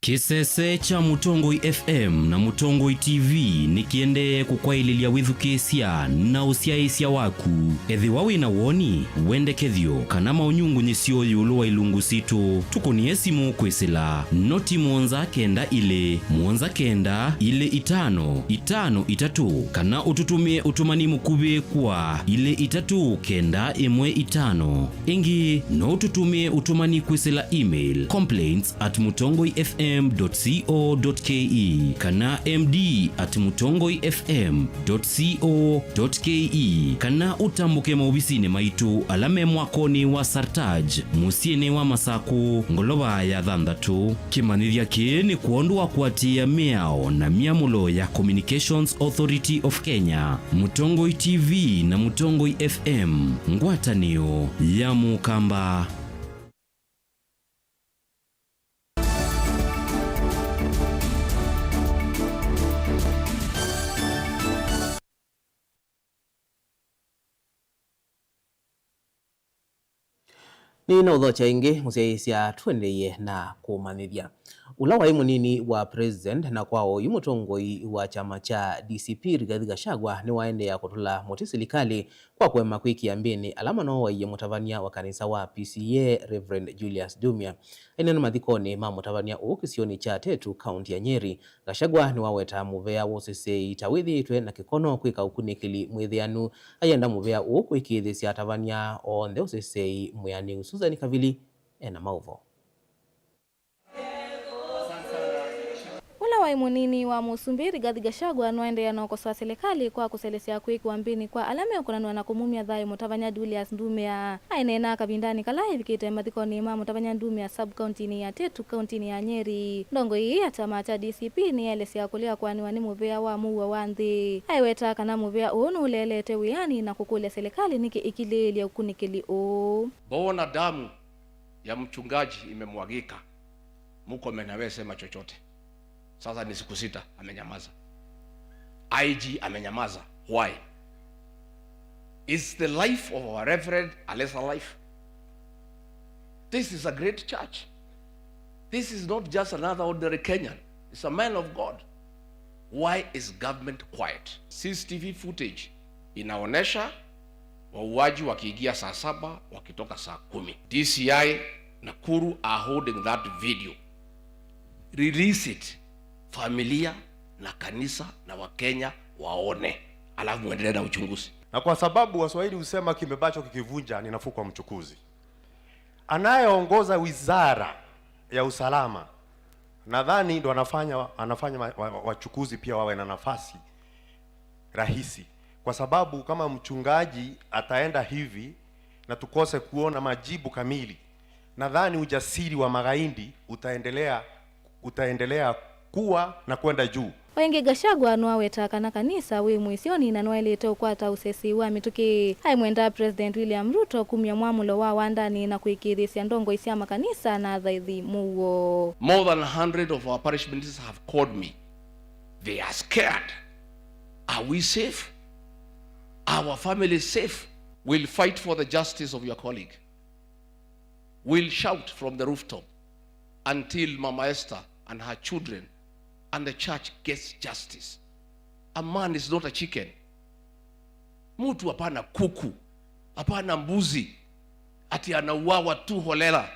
Kĩsese kya Mũtongoi F M na Mũtongoi T V nĩkĩendee kũkwaĩlĩlya wĩthukĩĩsya na ũsyaĩĩsya waku. Ethĩwa wĩ na woni, wendekethyo, kana maũnyungunyĩsyo ĩũlũ wa ilungu sitũ, tũkũnĩe simũ kwĩsĩla noti mũonza kenda ilĩ, mũonza kenda, ilĩ itano, itano itatũ, kana ũtũtũmĩe ũtũmani mũkuvĩ kwa ilĩ itatũ kenda ĩmwe itano. Ĩngĩ, no ũtũtũmĩe ũtũmani kwĩsĩla email complaints at mutongoi F M dot co dot K E kana M D at mutongoi F M dot co dot K E, kana ũtambũke maovisinĩ maitũ ala me mwakonĩ wa Sartaj, mũsyĩnĩ wa Masakũ, ngolova ya thanthatũ. Kĩmanyĩthya kĩĩ nĩ kwondũ wa kũatĩĩa mĩao na myamũlo ya Communications Authority of Kenya, Mũtongoi T V na Mũtongoi F M, ngwatanĩo ya Mũkamba. Nĩnaũthokya ĩngĩ, mũsyaĩĩsya, tũendeeye na kũmanyĩthya. Ũla waĩ mũnini wa president na kwa oyu mũtongoi wa kyama kya D C P, Rigathi Gachagua, nĩwaendeea kũtũla mũtĩ silikalĩ kwa kũema kwĩkĩa mbĩnĩ ala manooaie mũtavany'a wa kanisa wa P C E A, Reverend Julius Ndumia. Aineena mathikonĩ ma mũtavany'a ũũ kĩsionĩ kya Tetu, kaunti ya Nyeri, Gachagua nĩwawetaa mũvea wa ũseseei ta wĩthĩĩtwe na kĩkono kwĩka ũkunĩkĩli mwĩthĩanu. Ayenda mũvea ũũ kũĩkĩĩthĩsya atavany'a onthe ũseseei mwĩanĩu. Susan Kavili ena maũvoo. Ũla waĩ mũnini wa mũsumbĩ Rigathi Gachagua nũendeea na ũkosoa silikalĩ kwa kũselesya kwĩkĩwa mbĩnĩ kwa ala meũkonanw'a na kũmumya thayũ mũtavany'a Julius Ndumia. Aineena kavindanĩ kala evikĩte mathikonĩ ma mũtavany'a Ndumia sub-kauntinĩ ya Tetu, kauntinĩ ya Nyeri, ndongoi ĩĩ ya kyama kya D C P nĩyaelesya kũlea kũanĩwa nĩ mũvea wa mũuo wa nthĩ. Aiweta kana mũvea ũũ nũleelete wĩanĩ na kũkũlya silikalĩ nĩkĩ ĩkilĩĩlye ũkunĩkĩli ũũ. Mbona damu ya mchungaji imemwagika, Murkomen hawezi sema chochote. Sasa ni siku sita amenyamaza. I G amenyamaza. Why? Is the life of our reverend a lesser life? This is a great church. This is not just another ordinary Kenyan. It's a man of God. Why is government quiet? C C T V footage inaonesha wauaji wakiingia saa saba, wakitoka saa kumi. D C I Nakuru are holding that video. Release it. Familia na kanisa na Wakenya waone. Alafu muendelee na uchunguzi. Na kwa sababu Waswahili husema, "Kimebacho kikivunja ni nafuu kwa mchukuzi." Anayeongoza wizara ya usalama, nadhani ndo anafanya, anafanya wa, wa, wachukuzi pia wawe na nafasi rahisi, kwa sababu kama mchungaji ataenda hivi na tukose kuona majibu kamili, nadhani ujasiri wa magaidi utaendelea, utaendelea kuwa na kwenda juu. O ĩngĩ, Gachagua nũawetaa kana kanisa wĩ mũisyonĩ na nũaĩlĩte ũkwata ũsesi wa mĩtũkĩ. Aimwenda President William Ruto kumya mwamũlo wa wandanĩ na kũĩkĩĩthĩsya ndongoi sya makanisa na athaithi mũuo. More than a hundred of our parish ministers have called me. They are scared. Are we safe? Our family safe? We'll fight for the justice of your colleague. We'll shout from the rooftop until Mama Esther and her children and the church gets justice. A man is not a chicken. Mtu hapana kuku, hapana mbuzi. Ati anauawa tu holela.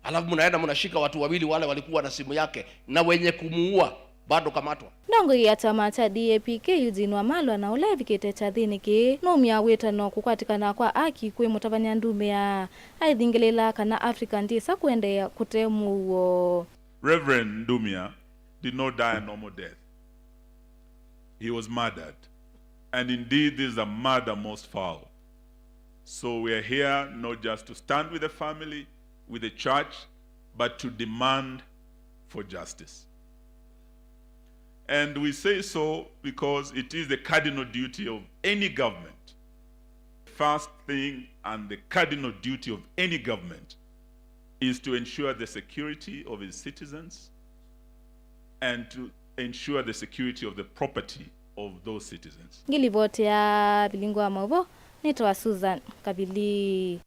Alafu mnaenda mnashika watu wawili wale walikuwa na simu yake, na wenye kumuua bado kamatwa. Ndongoi ya kyama kya D A P K Eugene Wamalwa na ũla evikĩte kyathĩnĩ kĩĩ nũmya wĩtano kũkwatĩkana kwa aki kwĩ mũtavany'a Ndumia aithingĩlĩĩla kana Africa ndĩsa kũendeea kũte mũuo. Reverend Ndumia did not die a normal death. He was murdered. And indeed, this is a murder most foul. So we are here not just to stand with the family, with the church, but to demand for justice. And we say so because it is the cardinal duty of any government. First thing and the cardinal duty of any government is to ensure the security of its citizens and to ensure the security of the property of those citizens. Ngilivoti ya Vilingu wa Mauvoo, nĩtawa Susan Kavili.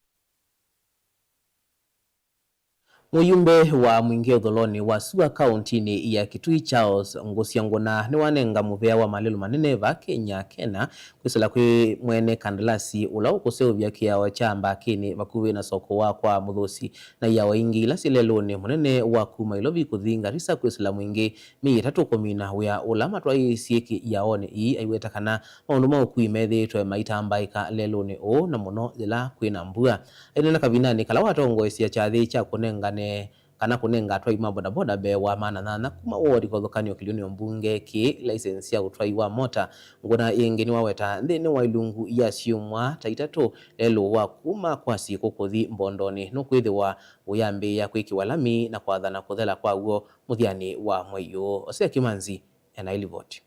Mũyumbe wa Mwingĩ ũthũlonĩ wa sua kaũntinĩ ya Kitui Charles Ngũsya Ngũna nĩwanenga mũvea wa malelũ manene va Kenya, KeNHA, kwĩsĩla kwĩ mwene kandalasi ũla ũkũseũvya kĩao kya Mbakĩnĩ vakuvĩ na soko wa kwa Mũthũsi na iao ingĩ ila syĩ lelũnĩ mũnene wa kuma Ilovi kũthi Garissa kwĩsĩla Mwingĩ myei ĩtatũ kũmina wĩa ũla matwaĩĩsye kĩaonĩ ii aiweta kana maũndũ ma ũkui methĩĩtwe maitambaĩka lelũnĩ ũũ, na mũno yĩla kwĩ na mbua. Aineena kavindanĩ kala watongoesya kyathĩ kya kũnengane kana kũnenga atwai ma bodaboda mbee wa maana nyanya kuma wodi kĩvathũkany'o kĩlĩonĩ mbunge kĩĩ license sya ũtwai wa mota, Ngũna ĩngĩ nĩwaweta nthĩnĩ wa ilungu ya syumwa ta itatũ lelũ wa kuma kwa Sikũ kũthi Mbondonĩ nũkwĩthĩwa ũyambĩĩa kwĩkĩwa lami na kwathana kũthela kwaw'o mũthyanĩ wa mwei ũũ. Osea Kimanzi ena ĩlivoti.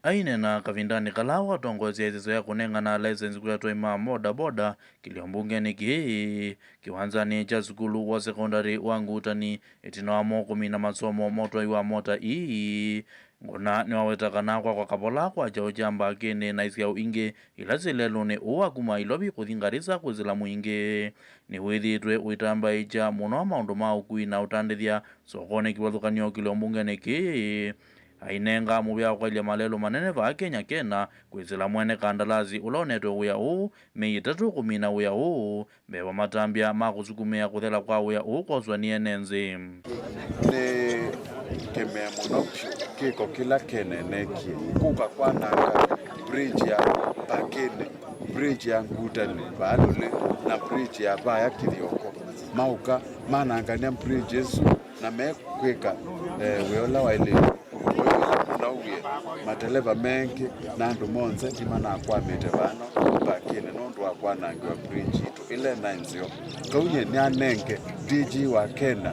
Aineena kavindanĩ kala watongoesya ĩseso ya kũnengana license kwĩ atwai ma boda boda kĩlio mbungenĩ kĩĩ, kĩwanzanĩ kya sukulu wa sekondalĩ wa Ngutani, ĩtina wa mo kũmina masomo ma ũtwai wa mota ii, Ngũna nĩwaweta kana kwakwa kavola kwa kyaũ kya Mbakĩnĩ na isyaũ ingĩ ila syĩ lelũnĩ ũũ wa kuma Ilovi kũthi Garissa kwĩsĩla Mwingĩ, nĩwĩthĩĩtwe ũitambaĩkya mũno maũndũ ma ũkui na ũtandĩthya sokonĩ kĩvathũkany'o kĩlio mbungenĩ kĩĩ. Ainenga mũvea wa kwaĩlya malelũ manene vaa Kenya, KeNHA, kwĩsĩla mwene kandalasi ũla ũnetwe wĩa ũũ myei ĩtatũ kũmina wĩa ũũ mbee wa matambya ma kũsukumĩa kũthela kwa wĩa ũũ kwoswa nĩ ene nzĩ. Nĩ kĩmee mũno vyũ kĩko kĩla KeNHA ĩneekie kũka kwananga bridge ya Mbakĩnĩ, bridge ya Ngutani vaa Lũlĩ, na bridge ya vaya Kĩthyoko. Maũka manangany'a bridge ĩsu na mekwĩka, eh, wĩa ũla waĩlĩte. Ũndũ ũyũ ũnauwie mateleva mengĩ na andũ monthe nĩmanakwamĩte vano Mbakĩnĩ nũndũ wa kwanangĩwa bridge yitũ ĩla ĩnaĩ nzeo. Kau nyie nĩanenge D G wa KeNHA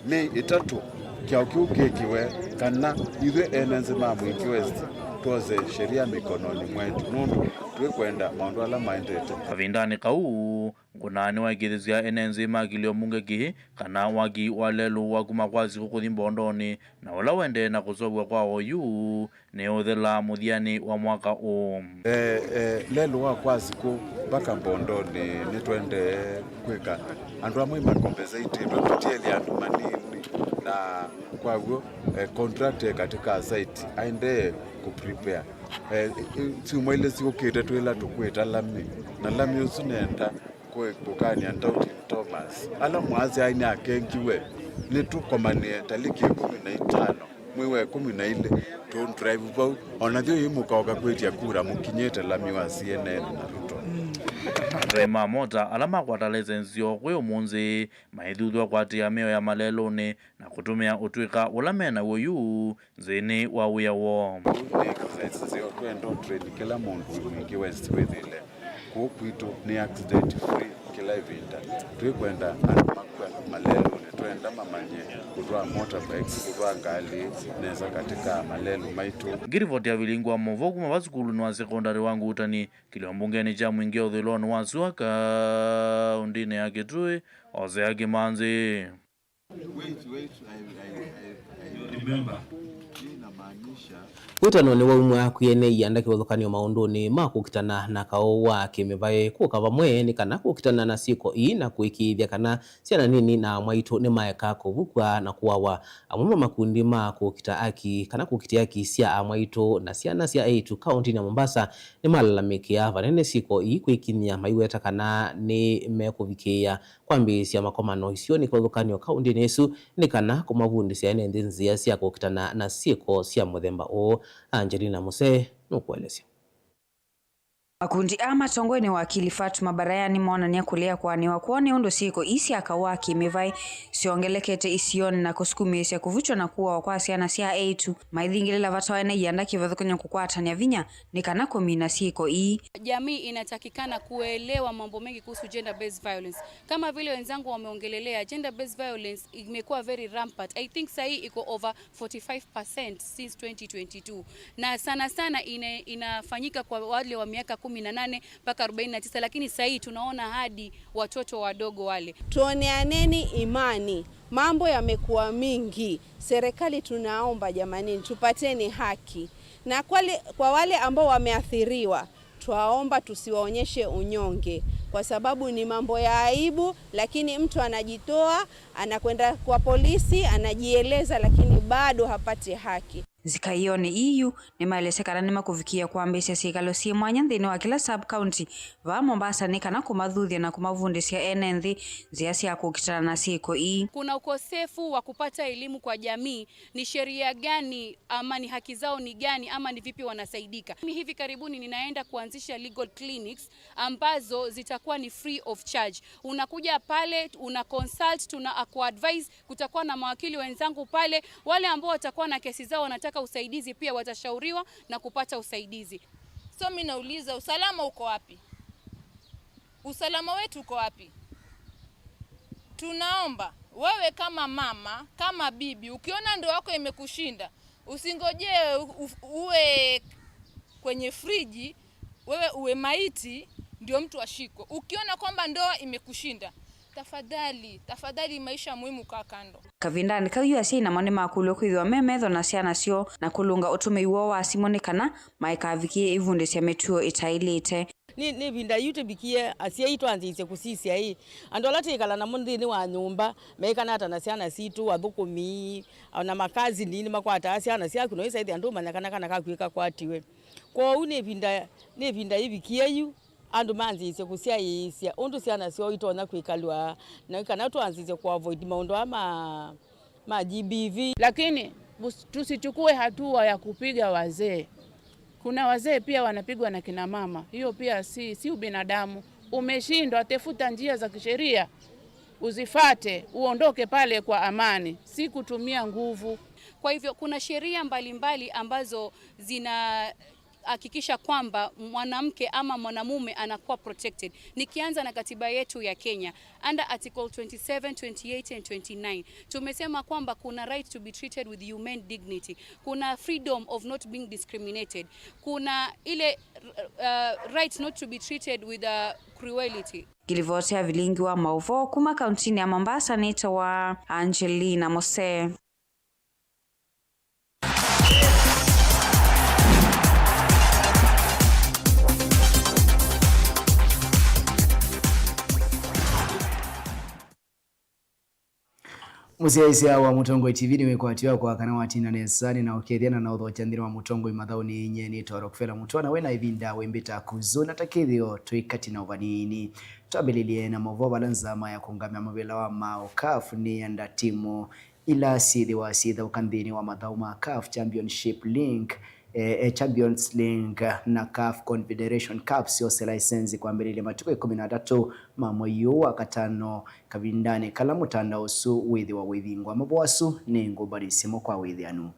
myei ĩtatũ kyaũ kĩu kĩkĩwe, kana ithyĩ ene nzĩ ma Mwingĩ West twose sheria mikononi mwetu, nũndũ twĩkwenda maũndũ ala maendete. Kavindanĩ kau, Ngũna nĩwaĩkĩĩthasya ene nzĩ ma kĩlio mbunge kĩĩ kana waki wa lelũ wa kuma kwa Sikũ kũthi Mbondonĩ na ũla ũendee na kũseũvw'a kwa oyu nĩũthela mũthyanĩ wa mwaka ũũ. Eh, eh, lelũ wa kwa Sikũ mpaka Mbondonĩ nĩtũendee kwĩka. Andũ amwe makombesaitĩtwe tũtielye andũ manini, na kwa w'o, eh, contractor e katĩ ka site aendee kũprepare. Eh, syumwa ilĩ syũkĩte twĩla tũkwĩta lami, na lami ũsu nenda kũkany'a Doubting Thomas. Ala mwasya aĩ nĩakengiwe, nĩtũkomanĩe talĩki ĩkũmi na itano mwei wa ĩkũmi na ilĩ, tũ drive vau, o na thyũ ĩ mũkaoka kwĩtya kura mũkinyĩte lami wa C N L na Ruto. Atwai ma mota ala makwata license yoo kwĩ ũmũnthĩ maithuthw'a kũatĩĩa mĩao ya malelũnĩ na kũtũmĩa ũtw'ĩka ũla me naw'o yu nthĩnĩ wa wĩa woo. Nĩ exercise nzeo, twenda ũtrain kĩla mũndũ wĩ Mwingĩ West wĩthĩle kũũ kwitũ nĩ accident free kĩla ĩvinda. Twĩkwenda andũ makw'a malelũnĩ, twenda mamanye kũtwaa motorbikes, kũtwaa ngalĩ nesa katĩ ka malelũ maitũ. Ngilivoti ya Vilingi wa Mauvoo kuma va sukulunĩ wa sekondarĩ wa Ngutani, kĩlio mbungenĩ kya Mwingĩ ũthũĩlonĩ wa sua kaũndĩnĩ ya Kitui, Osea Kimanzi. Wĩtano nĩwaumw'a kwĩanĩĩa nda kĩvathũkany'o maũndũnĩ ma kũkitana na kaũ wa kĩmĩvaĩ kũka vamwe nĩ kana kũkitana na syĩko ii na kũĩkĩĩthya kana syana nini na amwaitũ nĩmaeka kũvukw'a na kũawa. Amwe ma makundi ma kũkita aki kana kũkitĩa aki sya amwaitũ na syana sya eĩtu kaũntĩnĩ ya Mombasa nĩmalalamĩkĩa vanene syĩko ii kwĩkiny'a maiweta kana nĩmekũvikĩĩa kwambĩĩsya makomano isionĩ kĩvathũkany'o kaũntĩnĩ ĩsu nĩ kana kũmavundĩsya ene nthĩ nzĩa sya kũkitana na syĩko sya mũthemba ũũ. Angelina Musee nũkũelesya. Makundi aa matongoew'e nĩ wakili Fatuma Baraya nĩmoonany'a kũlea kũanĩwa kwoo nĩ ũndũ syĩko ii sya kaũ wa kĩmĩvaĩ syongelekete isionĩ na kũsukumĩĩsya kũvukywa na kũawa kwa syana sya eĩtu maithingĩlĩla vata wa ene ianda kĩvathũkany'o kũkwatany'a vinya nĩ kana kũmina syĩko ii. Jamii inatakikana kuelewa mambo mengi kuhusu gender based violence. Kama vile wenzangu wameongelelea, gender based violence imekuwa very rampant. I think sahii iko over forty-five percent since twenty twenty-two. Na sana sana ina, inafanyika kwa wale wa miaka kumi na nane mpaka arobaini na tisa, lakini sahii tunaona hadi watoto wadogo wale. Tuoneaneni imani, mambo yamekuwa mingi. Serikali tunaomba jamani, tupateni haki. Na kwa le-, kwa wale ambao wameathiriwa, twaomba tusiwaonyeshe unyonge, kwa sababu ni mambo ya aibu, lakini mtu anajitoa, anakwenda kwa polisi, anajieleza, lakini bado hapati haki. Nzikaĩonĩ ii yu nĩmaelesya kana nĩmakũvikĩĩa kwambĩĩsya syĩkalo syĩ mwanya nthĩnĩ wa kĩla sub-county vaa Mombasa nĩ kana kũmathuthya na kũmavundĩsya ene nthĩ nzĩa sya kũkitana na syĩko ii. Kuna ukosefu wa kupata elimu kwa jamii, ni sheria gani ama ni haki zao ni gani ama ni vipi wanasaidika. Mimi hivi karibuni ninaenda kuanzisha legal clinics ambazo zitakuwa ni free of charge. Unakuja pale, una consult, tuna kuadvise, kutakuwa na mawakili wenzangu pale. Wale ambao watakuwa na kesi zao wanataka usaidizi pia watashauriwa na kupata usaidizi. So mimi nauliza, usalama uko wapi? Usalama wetu uko wapi? Tunaomba wewe kama mama, kama bibi, ukiona ndoa yako imekushinda, usingojee u-, u-, uwe kwenye friji, wewe uwe maiti ndio mtu ashikwe. Ukiona kwamba ndoa imekushinda, tafadhali, tafadhali, maisha muhimu, kaa kando. Kavindanĩ kau yu asyai namo nĩmakũlw'e kwĩthĩwa me metho na syana syoo na kũlũnga ũtũmĩi woo wa simũ nĩ kana maikavikĩe ivundĩsya mĩtuo ĩtaĩlĩte. Nĩ, nĩ ĩvinda yu tũvikie asyai twanzĩĩsye kũsisya ĩ, andũ ala twĩkala namo nthĩnĩ wa nyũmba meĩkana ata na syana sitũ, athũkũmi, o na makazini nĩmakwataa syana syaku, na ũisaĩthĩa ndũmanya kana kana kaku ĩkakwatiwe. Kwoou nĩ ĩvinda, nĩ ĩvinda ĩvikie yu andũ manzĩĩsye kũsyaĩĩsya ũndũ syana syoo itonya kwĩkalw'a, na kana twanzĩĩsye kũ avoid maũndũ aa ma, ma G B V. Lakini us-, tusichukue hatua ya kupiga wazee. Kuna wazee pia wanapigwa na kina mama. Hiyo pia si, si ubinadamu. Umeshindwa, tafuta njia za kisheria, uzifate, uondoke pale kwa amani, si kutumia nguvu. Kwa hivyo, kuna sheria mbalimbali ambazo zinahakikisha kwamba mwanamke ama mwanamume anakuwa protected. Nikianza na katiba yetu ya Kenya, under article twenty-seven, twenty-eight and twenty-nine, tumesema kwamba kuna right to be treated with humane dignity, kuna freedom of not being discriminated, kuna ile, uh, right not to be treated with, uh, cruelty. Ngilivoti ya vilingi wa maũvoo kuma kauntinĩ ya Mombasa nĩtawa Angelina Mose. Mũsyaĩĩsya wa Mũtongoi T V nĩwĩkwatyo wakwa kana watinda nesa nĩnaũkethya na naũthokya nthĩnĩ wa Mũtongoi mathaũnĩ. Nyie nĩtwa Rockefeller Mũtwa, na wĩna ĩvinda wĩmbĩta kũzũ na takĩthĩo twĩkati na ũvanini. Twambĩlĩlye na maũvoo vala nzama ya kũngamya mũvĩla wa maũ CAF nĩyenda timu ila syĩthĩwa syĩthaũka nthĩnĩ wa mathaũ ma CAF Championship League, eh, eh, Champions League na CAF Confederation Cup syose laisenzi kwambĩlĩlya matukũ ĩkũmi na atatũ ma mwei ũũ wa katano, kavindanĩ kala mũtandao ũsu wĩthĩwa wĩvingwa. Mavoo asu nĩ ngũmbanĩsye mo kwa wĩthĩanu.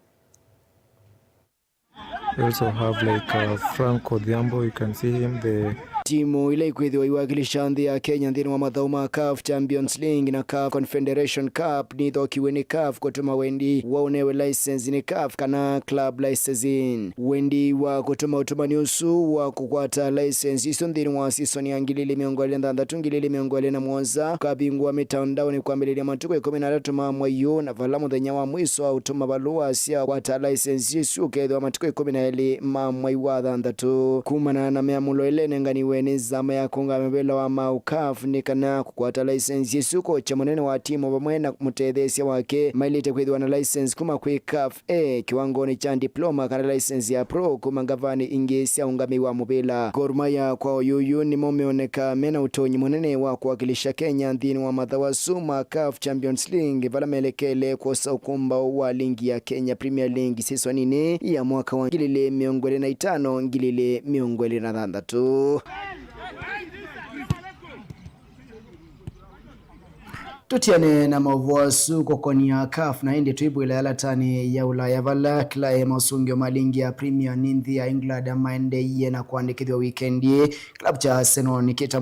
We also have, like, uh, Frank Odhiambo, you can see him, the Timu ila ikwĩthĩwa iwakilisha nthĩ ya Kenya nthĩnĩ wa mathaũ ma CAF Champions League na CAF Confederation Cup nithokiwe nĩ CAF kũtuma wendi wa ũnewe license nĩ CAF kana club licensing. Wendi wa kũtuma ũtumani ũsu wa kũkwata license isu nthĩnĩ wa season ya ngili ili mĩongo ĩlĩ na thanthatũ, ngili ili mĩongo ĩlĩ na mũonza ũkavingũa mĩtandaonĩ kwambĩlĩlya matukũ ĩkũmi na atatũ ma mwei ũũ, na vala mũthenya wa mwiso wa ũtuma valũa sya kwata license isu ũkethĩwa matukũ ĩkũmi na elĩ ma mwei wa thanthatũ. Kumana na mĩamũlo ĩla ĩnenganiwe nĩ nzama ya kũngama mũvĩla wa maũ CAF nĩ kana kũkwata license isu, kocha mũnene wa timu vamwe na mũtetheesya wake mailĩte kwĩthĩwa na license kuma kwĩ CAF e kĩwangonĩ kya diploma kana license ya pro kuma ngavanĩ ingĩ sya ũngamĩi wa mũvĩla. Gor Mahia kwa ũyũyũ nĩmo meoneka mena ũtonyi mũnene wa kũwakilisha Kenya nthĩnĩ wa mathaũ asu ma CAF Champions League, vala melekele kwosa ũkũmbaũ wa lingi ya Kenya Premier League seasoninĩ ya mwaka wa ngili ili mĩongo ĩlĩ na itano, ngili ili mĩongo ĩlĩ na thanthatũ. Tũtiane na maũvoo asu kũkonia CAF na ĩndĩ twĩvw'ĩla yalatanĩ ya Ulaya, vala kĩla e maũsũngĩo ma lingi ya Premier nĩ nthĩ ya England maendeeie na kũandĩkĩthw'a wikendi ĩĩ. Kĩlavu kya Arsenal nĩkĩta